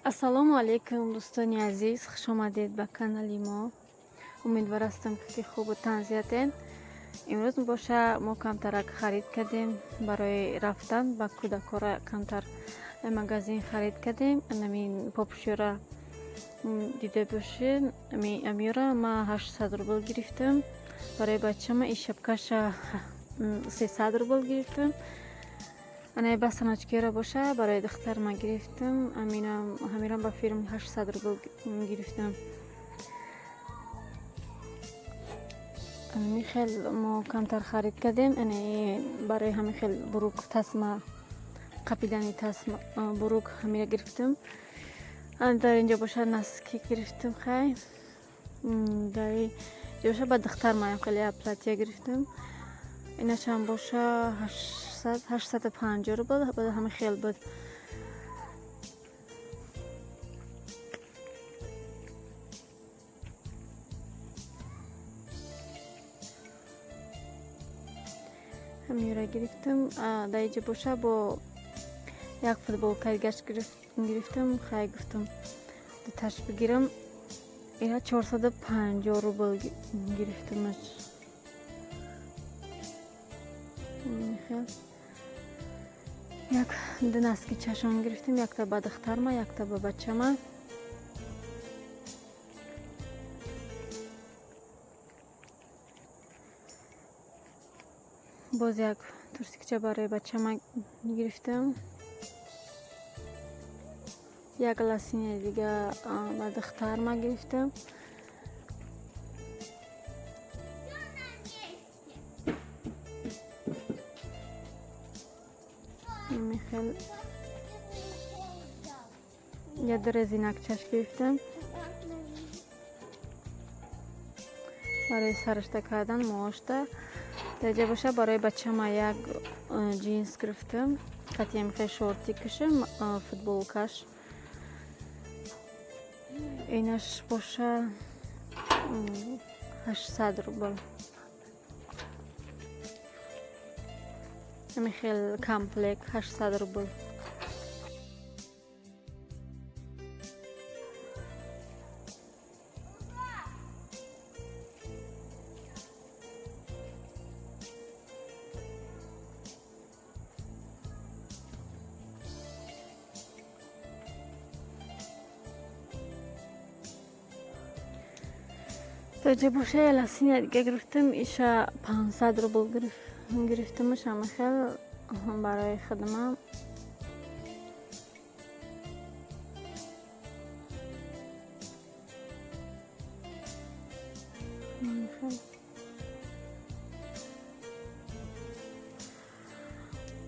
Ассалому алайкум, дӯстони азиз, хушомадед ба канали мо. Умедвор ҳастам, ки хубу тансиҳатен. Имрӯз боша мо камтарак харид кардем барои рафтан ба кӯдакора, камтар магазин харид кардем. Анамин попшиёра дида бошед, амиёра ма 800 рубл гирифтам. Барои бачама и шапкаша 300 рубл гирифтам. Анаи басаначкиёра боша барои духтар ман гирифтам. Ҳаминам ба фирм 800 рубл гирифтам. Ҳамин хел мо камтар харид кардем. Анаи барои ҳамин хел бурук, тасма қапидани тасма бурук ҳамира гирифтам. Дар инҷо боша носки гирифтам. Хай, дар инҷо боша ба духтар ман хеле як платья гирифтам. Инашам боша 850 рубл, ҳамин хел буд. Ҳаминро гирифтам. Дар инҷо боша бо як футболкаи гашт гирифтам. Хай, гуфтам, дуташ бигирам. Ира 450 рубл гирифтамаш. Як ду носки чашон гирифтем, якта ба духтарма, якта ба бачама. Боз як трусикча барои бачама гирифтам. Як лосини дига ба духтарма гирифтам. Михел як резинакчаш гирифтам барои сарашта кардан муошта. Даҷа боша барои бачама як ҷинс гирифтам, қатиам хел шортикашам, футболкаш. Инаш боша 800 рубл. Ҳамин хел комплект 800 рубл. Даҷа боша я лосина дига гирифтам, иша 500 рубл гирифтамаш. Ҳамин хел барои хидмат.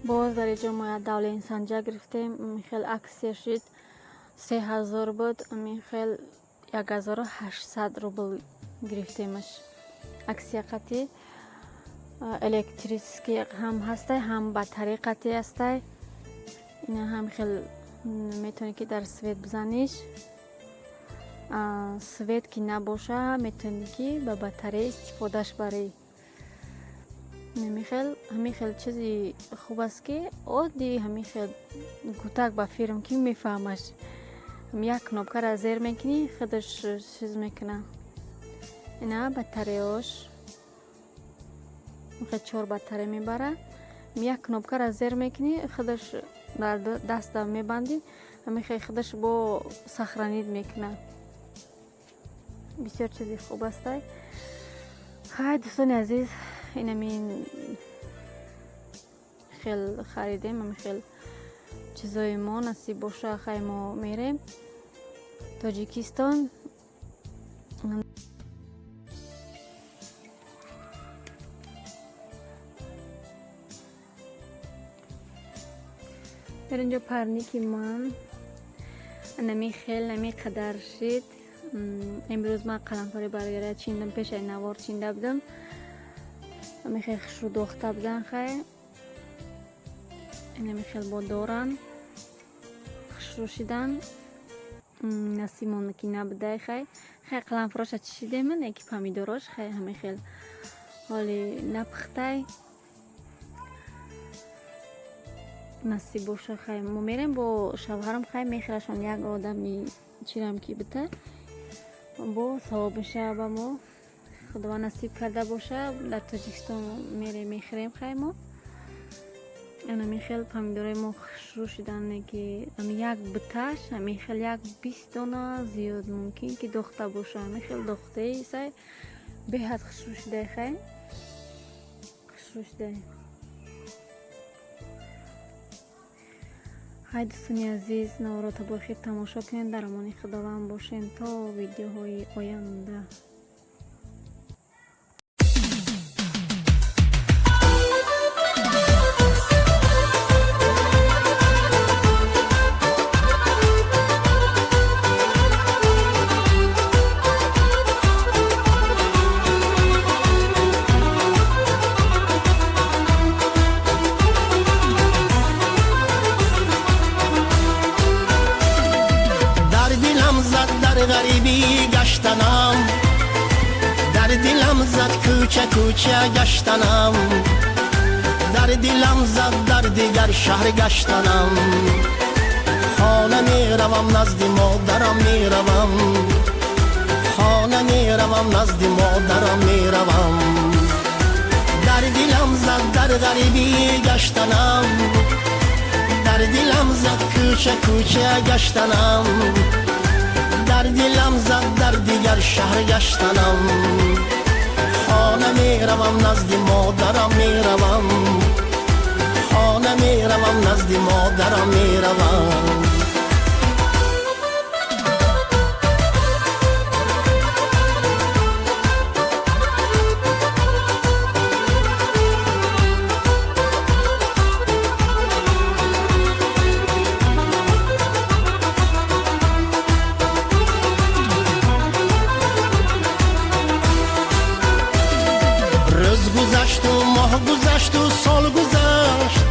Боз дар инҷо мо як давленсанҷа гирифтем. Хел акция шид, 3000 буд, ҳамин хел 1800 рубл гирифтемаш. Акция қатӣ, электрический ҳам ҳастай, ҳам батарея қатӣ ҳастай. Ина ҳам хел метавонӣ, ки дар свет бизаниш. Свет ки набоша, метавонӣ, ки ба батарея истифодаш барӣ. Ҳамин хел чизи хуб аст, ки оддӣ, ҳамин хел гутак ба фирм ки мефаҳмаш. Як кнопкаро зер мекунӣ, худаш чиз мекуна. Ина батареяош, чор батарея мебара. Як кнопкаро зер мекунӣ, худаш дар даста мебандӣ, ҳамин хел худаш бо сохранить мекуна. Бисёр чизи хуб астай. Хай, дӯстони азиз, инамин хел харидем, ҳамин хел чизои мо. Насиб боша, хай, мо мерем Тоҷикистон. Дар инҷо парники ман нами хел нами қадар шид. Имрӯз ман қаламфури баргара чиндам, пешаи навор чинда будам. Ами хел хушрӯ дохта будан. Хай, инами хел бо доран хушрӯ шидан. Насибмон ки набудай. Хай, хай, қаламфуроша чишидеман, яки помидорош хай ҳамин хел ҳоли напухтай. Насиб боша, хай мо мерем бо шавҳарам, хай мехӯрашон як одами чирам ки бита бо савоб мешава ба мо. Худованд насиб карда боша, дар Тоҷикистон мерем, мехӯрем. Хай мо анами хел помидорои мо хушрӯ шудане, ки ами як биташ ами хел як 20 дона зиёд мумкин ки дохта боша. Ами хел дохтаи сай беҳад хушрӯ шудай, хай хушрӯ шудай. Хай, дӯстони азиз, наворо то бо охир тамошо кунед. Дар амони Худованд бошем то видеоҳои оянда. Дар дилам зад дар ғарибӣ гаштанам, дар дилам зад кӯча кӯча гаштанам, дар дилам зад дар дигар шаҳр гаштанам. Хона меравам, назди модарам меравам, хона меравам, назди модарам меравам. Дар дилам зад дар ғарибӣ гаштанам, дар дилам зад кӯча кӯча гаштанам, дар дилам зад дар дигар шаҳр гаштанам. Хона меравам, назди модарам меравам, хона меравам, назди модарам меравам. Рӯз гузашту моҳ гузашту сол гузашт,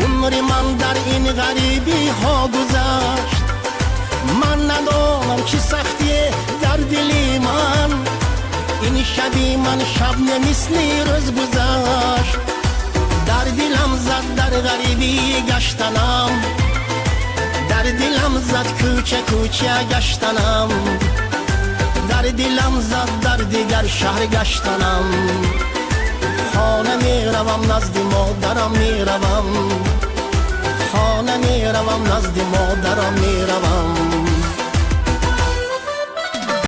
умри ман дар ин ғарибиҳо гузашт. Ман надонам чӣ сахтие дар дили ман, ин шаби ман шаб не мисли рӯз гузашт. Дар дилам зад дар ғарибӣ гаштанам, дар дилам зад кӯча кӯча гаштанам, дар дилам зад дар дигар шаҳр гаштанам. Хона меравам, назди модарам меравам, хона меравам, назди модарам меравам.